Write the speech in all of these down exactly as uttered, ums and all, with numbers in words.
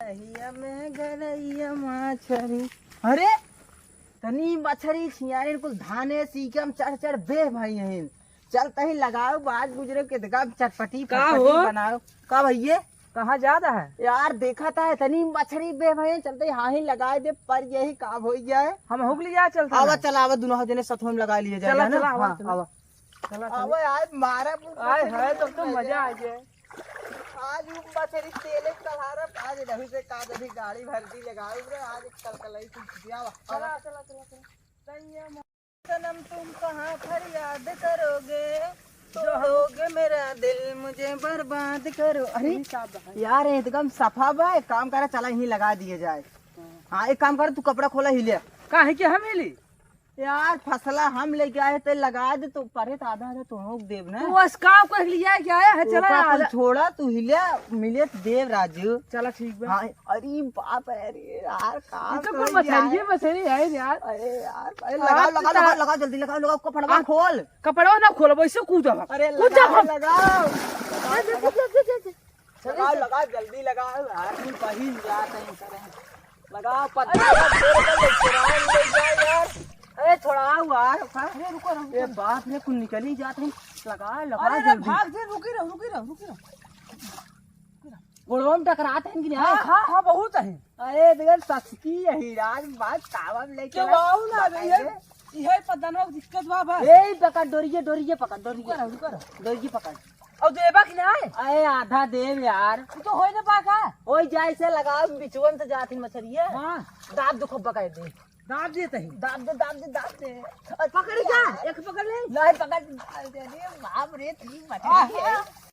गरैया में गरैया मछरी। अरे, तनी मछरी छियाइन कुल धाने सीकम चढ़ चढ़ बे भाई हइन। चल तही लगाओ, बाज गुजरे के देखा, चटपटी का फटपटी हो? बनाओ। का भैया? कहाँ जात है? यार, देखा था, इतनी मछरी बे भाई, चलते ही हाँ ही लगाए दे, पर यही काम हो जाए। हम हुक लिया, चलते आवा, हैं। चला, आवा, दोनों जने साथ में लगा लिए जाए, चला, है ना? चला, आवा, हाँ, चला। आवा। चला, चला। आवा, आज मारा बुक आए मछरी है, तब तो मजा आ जाए। आज उ मछरी तेले कल्हारब, आज नहीं से का जल्दी गाड़ी भर दी लगाओ रे, आज एक कलकलाई की छुट्टी, आवा, चला, आवा। चला, चला, चला। सही है, सनम तुम कहाँ फरियाद करोगे, तोड़ोगे मेरा दिल, मुझे बर्बाद करो। अरे यही साहब है। यार, ये एकदम सफा बा, एक काम करा, चला यहीं लगा दिए जाए। हाँ। हाँ, एक काम कर, तू कपड़ा खोला, हिले। काहे के हम हिली? यार, फसला हम लेके आए, ते लगा दे, तो परे तो आधा आधा तोहूँ के देब ना। तू बस काम कर लिया क्या है? चला ओका यार। कुल छोड़ा, तू हिले, मिले तो देब राजू। चला ठीक बा। हाँ, अरे बाप रे, अरे यार, का ये तो कोई कोई मछरिये, यार। मछरी है यार। अरे यार, अरे आप लगाओ, तो लगाओ, ता- लगाओ, लगाओ, जल्दी लगाओ, लगाओ, कपड़वा आप खोल। कपड़वा ना खोलब, ऐसे कूदब। अरे कूदब लगाओ, हम। लगाओ, जा, जा, लगाओ। जा, जा, जा, जा। लगाओ, लगाओ, जल्दी लगाओ यार, तुम कहीं जाते हैं, करे हैं। लगाओ, पत्ता अरे! का पेड़ पर लेके आओ, ले जाओ यार। अरे, छोड़ाओ यार, हाँ? अरे, रुको, रुको, ए, रुको। बाप रे, कुल निकल ही जाते हैं। लगाओ, लगाओ अरे, अरे, जल्दी। भाग दे, रुकी रहो, रुकी रहो, रुकी रहो। गोड़वा में टकरात हैं कि नहीं? हाँ, हाँ, हाँ, बहुत है। अरे, देखो, ससकी यही राज बात कावा में लेके क्यों आए, आओ ना, बताइए। भैया? यही पता ना, दिक्कत बा, बा। ए, पकड़, डोरिये, डोरिये पकड़, डोरिये। रुको ना, रुको ना। डोरिये पकड़। और देबा कि नहीं? अरे, आधा देब यार। तू तो होई ना पा का? ओई जाए से लगाओ, बिचवन से जाती मछरिया। हाँ। दाब दो, खूब बकाए दे। दाब दे तही। दाब दे, दाब दे, दाब दे। पकड़ जा, एक पकड़ ले। नहीं, पकड़। अरे, बाप रे, तीन मछली है।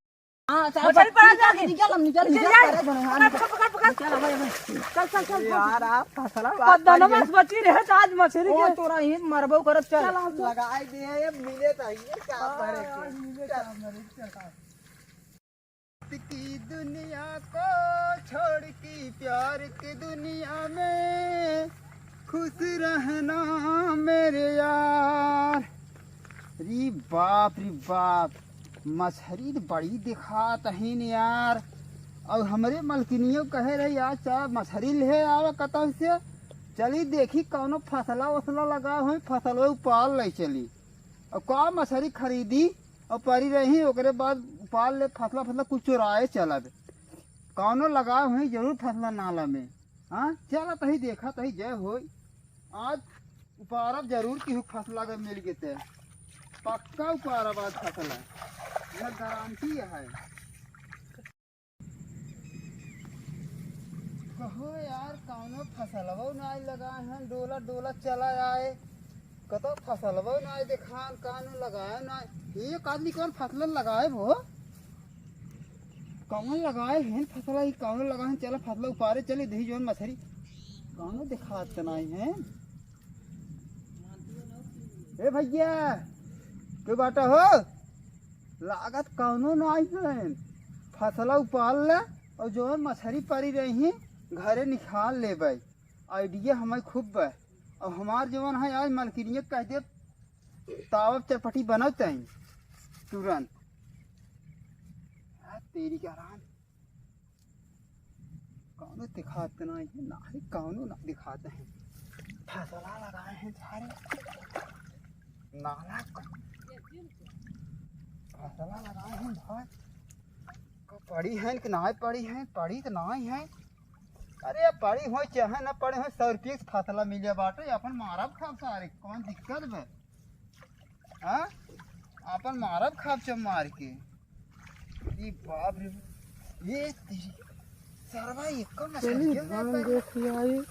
हाँ, चल, मछली पकड़, पकड़, निकाल, निकाल, निकाल, निकाल, निकाल, निकाल। पकड़, पकड़, पकड़। निकाल, भाई, भाई। चल, चल, चल, चल। यार, आप फसला बात दोनों करिए। बस बची रहे तो आज मछली ओ, के। तोरा ही मरबो करत, चल। चल, हम तो लगाए दे, ये मिले तो ये क्या हाँ, भरे के? यार, मिले चल। क्या भरे, चल। की दुनिया को छोड़ के प्यार की दुनिया में खुश रहना मेरे यार। रे बाप रे बाप, मछरी तो बड़ी दिखात हईन यार। और हमरे मलकिनियो कहे रही, "आज चार मछरी ले आवे कतौ से, चली देखी कौनो फसला वसला लगा होई, फसलो उपार ले चली।" और का मछरी खरीदी और परी रही, ओकरे बाद उपार ले फसला, फसला कुछ चोराए चलब। कौनो लगाए होई जरूर फसला नाला में। हाँ, चला तही देखा तही जय होई। आज उपारब जरूर की फसला अगर मिल गए ते। पक्का उपारब आज फसला। यह गारंटी है। कहो यार, कौनो फसलवो नाई लगाए हैं, डोला डोला चला आए, कतो फसलवो नाई देखान, कौनो लगाए नाई। एक आदमी कौन फसल लगाए भो? कौन लगाए हैं फसला, ई कौनो लगाए हैं? चला फसला उपारे चली, दही जौन मछरी, कौनो देखात नाई है। ए भैया, के बाटा हो? लागत कौनो नाई है। फसला उपार ले और जौन मछरी परी रही, घरे निकाल लेबै। आइडिया हमें खूब बा। और हमार जवन है, आज मलकिनिया कह दे, तावब चरपटी बनत है तुरंत। आ, तेरी का राम। कौनो दिखात नहीं है, ना ही कौनो ना दिखात है। फसला लगाए हैं सारे। नाला क-, फसला लगाए हैं भाई। क-, पड़ी हैं कि ना पड़ी हैं? पड़ी तो ना है। अरे, पड़ी होई चाहे ना पड़ी होई, सौ रुपये की फसला मिले बाटे, अपन मारब खाब सारे, कौन दिक्कत बा? हाँ? अपन मारब खाब चम मार के। ई बाप रे, ये तेरी सरवा, ये कौन चली नस्ल के धान बाप है? देख के आई।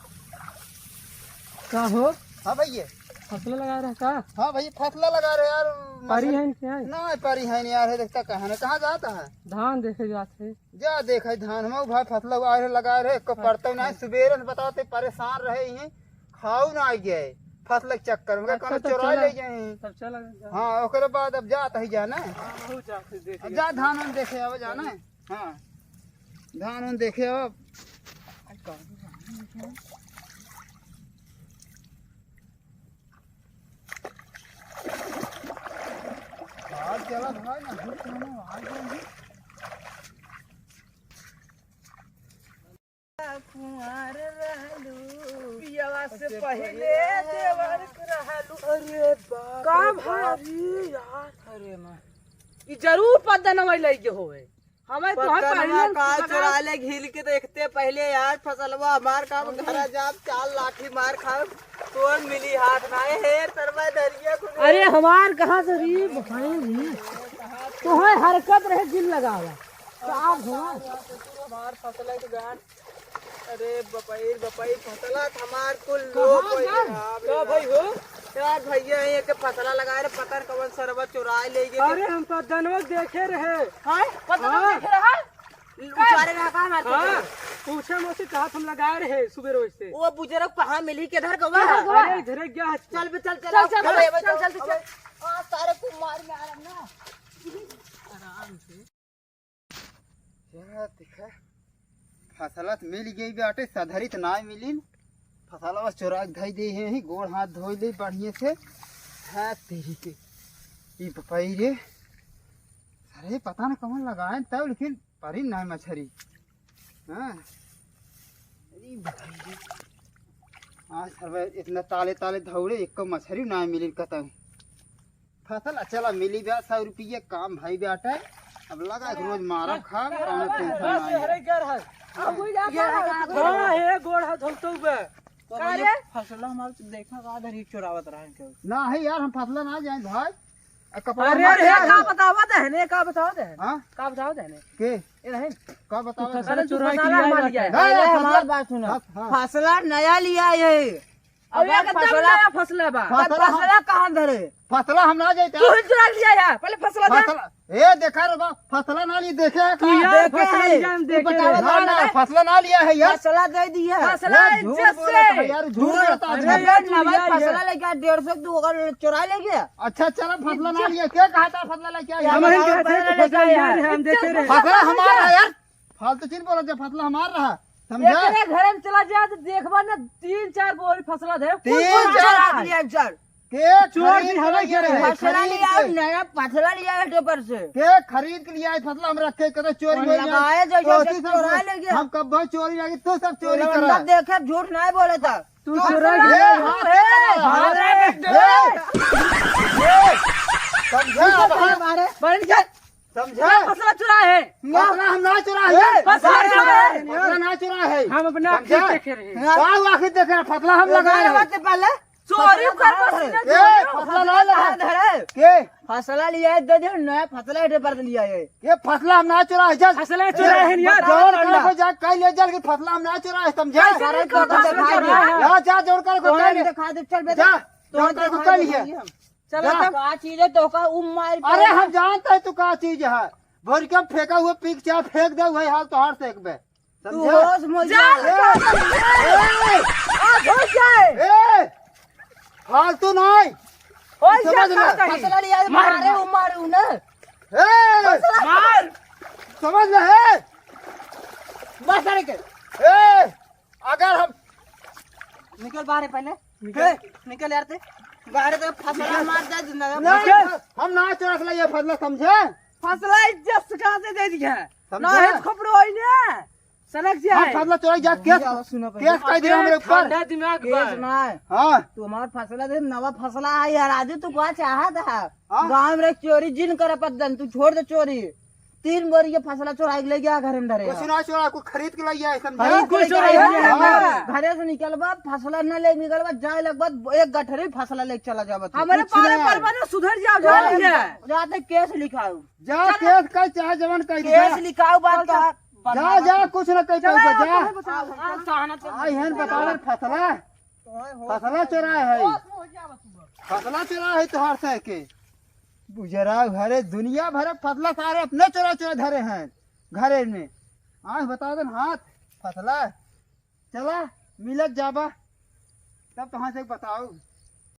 का हो? हाँ भैया। फसला लगा रहा का? हाँ भैया, फसला लगा रहे यार। परी मछली है क्या? ना, परी है नहीं यार, है देखता कहाँ ना, कहाँ जाता है? धान देखे जात है। जा देखे धान, हम भाई फसला आ रहे, लगा रहे, को हाँ। पड़ते ना, सुबेरे से बताते परेशान रहे ही, खाऊ ना आ गए फसला के चक्कर में, अच्छा, कहना तब चोरा चला, ले जाए। तब चला जा। हाँ, ओकरे बाद अब जात ही जाना। हाँ, हमहू जात ही देख अब लिया। जा धान वान देखे आवे जाना। हाँ, धान वान देखे आवे। आज चला भाई ना, धूप में आ गए हैं। कुंवार रहलू, पियवा से पहिले देवर रहलू। अरे बाप का रे बाप। भारी यार। अरे माँ, ई जरूर पद्दनवा लइ गए होवे। हमें तो हम पद्दनवा पहिले का लगा चुरा ले घिल के देखते पहिले यार, फसलवा हमार का, हम घरा जाब, चार लाठी मार खाब, तोर मिली हाथ ना, ए, हेर तरवा धरिया कुल। अरे हमार कहाँ से री भाई री? तोहे हरकत रहे दिल लगावा। तो आप हमार हमार फसला के गांठ। अरे बपई, बपई, फसला त हमार कुल कहाँ लोग होई जान? गया, का भाई हो? यार भैया, ये के फसला लगाए रहे, पता न कवन सरवा चुराए ले गए। अरे हम तो जनवक देखे रहे। हाँ? पता हाँ। देखे रहा? उचारे रहा का हमार हाँ। फसला? पूछे मोसी कहा हम लगाए रहे सुबह रोज से। वो बुजुर्ग कहाँ मिली, किधर गवा? किधर गवा? अरे इधर गया है। चल बे, चल, चल, चल, चल, चल, चल, चल, चल, चल। चल। आ, सारे को मार में आ रहा ना। आराम से। यार, देखा, फसला त मिल गई बाटे, सधरी त ना मिलिन। फसलवा चोरा के धई दे हैं, ही गोड़ हाथ धोई ले बढ़िया से। हाँ, तेरी के। ई बपई रे। अरे, पता न कौन लगाए तब, लेकिन परी ना मछरी। हाँ। अरे, बपई रे। आज सब इतना ताले, ताले धौड़े, एक मछरी ना मिलिन कतई। फसल अच्छा ला मिली बा, सौ रुपये काम भाई बाटे। अब लगा के रोज मारा खा, कौनो टेंशन ना है। अरे घर है। अब कोई जाता है, हाँ, हे गोड़ हाथ धोते हुए। तो का भैया, रे? फसला हमार तो देखा का धरी चोरावत रहा है क्यों? ना है यार, हम फसला ना जाए भाई। आ, कपड़ा अरे, मार अरे, यार। का बतावत है ने, का बतावत है? हाँ? का बतावत है ने? के? ए नहीं। का बतावत है? फसला अरे, तू चुराई के फसला ले आया मार बाटे। लिया है। ना, अरे, ना, हमार फसला, बात सुनो। हाँ, हाँ। फसला नया लिया है। अब अबे एकदम फसला, नया फसला बा। फसला हम, फसला कहाँ धरे? फसला हम ना जाते। तू ही चुरा लिया है, पहले फसला दे। फसला, ए, देखा रे बा, फसला ना लिए, देखे है तू का? यार, देखे फसला है। लिया, हम ये देखे बताओ रहे। ना, ना, ना, ना। फसला ना लिया है यार। फसला दे दिया। फसला ए, झूठ इज्जत बोलत है से। यार, झूठ झूठ। बोलत है अरे आदमी। यार, तू नवा लिया फसला है। लेके आ, डेढ़ सौ, तू अगर चुरा ले गया। अच्छा, चला, फसला ना लिया, के कहा था फसला लेके आया? हम ही बताओ, कहते पहले तो फसला लेके लिया आया है, है। हम देखे रहे। फसला हमारा है यार। फालतू चीज बोलत जा, फसला हमार रहा, समझा? एकरे घरे में चला जा तो देखबा ना, तीन चार बोरी फसला दे। तीन कुल चार चोरा के लिया सर। के चोर खरीद भी हमें के लाइए? घेरे हैं। फसला खरीद लिया, के। नया फसला लिया है ऊपर से। के खरीद के लिया है फसला, हम रखे, कदे चोरी और हो गया। लगाए जैसे तो ऐसे सब चोरा ले गया। हम कब भाई चोरी लगी, तू सब चोरी लवंडा करा। देखे, झूठ नहीं बोले था। तू तो चोरा फसला लिया है। ए, हाथ ए, लगा, हाथ अरे, लगा। ए, ए, समझा? तू तो मारे। बन गया। समझा? फसला चुरा है। फसला हम ना चुरा है। ए, फसला चुरा है। फसला ना चुरा है। हम अपना आँखी समझा? देखे रहे। का आँखी देखे रहे? फसला हम लगाए रहे। बात पहले चोरी कर बस। ए, फसला ना लगा। धरे। के? फसला लिया है, दे दे, नया फसला है, पर लिया है। ये फसला हम ना चुरा है, जल। फसला चुरा है, यार। जौन करे को जा, कह ले, जल, कि फसला हम ना चुरा है, समझा? कैसे नहीं चुरा है? जा, जा, जौन करे को कह ले। दिखा दे, चल बे। जा, जौन करे को कह ले। चला जा। तब। का चीज है तो का उ मार अरे, हम जानते हैं तू का चीज है। भर के फेंका हुआ पीक चाहे फेंक दे, वही हाल तोहार से एक बे। तू समझे? होश में जा। ए, ए, आज हो जाए। ए, फालतू नहीं। हो समझ ले। फसला लिया, मार, मारे, मार। उ मारू ना। ए, मार। समझ ले, ए। मार सारे के। ए, अगर हम निकल बाहर है पहले। निकल। ए, निकल यार ते। बाहर तो फसला मार दे जिंदा। नहीं, हम ना चोरा के लाइए फसला, समझे? फसला इज्जत से कहाँ से दे दिया? समझे? ना है खोपड़ो होई ने। सनक जी हम है। फसला चोरा जा, केस, सुनो पहले। केस कर दिया हमरे ऊपर। ठंडा दिमाग केस बा। ना है। हाँ। तू हमार फसला दे, नवा फसला है यार, आज तू का चाहत है? हाँ? गाँव में चोरी जिन कर पद्दन, तू छोड़ दे चोरी। तीन बोरी के फसला चोराई के ले गया घर में धरे। कुछ ना चोरा, कुछ खरीद के ले गया है, समझा? खरीद के ले चोरा है। हाँ। घरे से निकलबा, फसला न ले निकलबा, जाए लगबा एक गठरी फसला ले चला जाबा तू। हमारे कुछ पारे नहीं। परवा ने सुधर जाओ, जा जा। ले। जाते केस लिखाऊ। जा, चल। केस कर, चाहे जवन कर, केस जा। लिखाऊ बात चल, का। चल। जा, जा, कुछ ना कर चल, पाऊबा, जा। तुम्हें बताओ, बताओ, बताओ। आई हन बताओ फसला। फसला चोराए है। फसला चोराए है तोहार से के। बुजरा घरे दुनिया भर फसला सारे अपने चोरा चोरा धरे हैं घरे में। आज बता देन हाथ फसला। चला मिलत जाबा तब तोहार से बताऊ।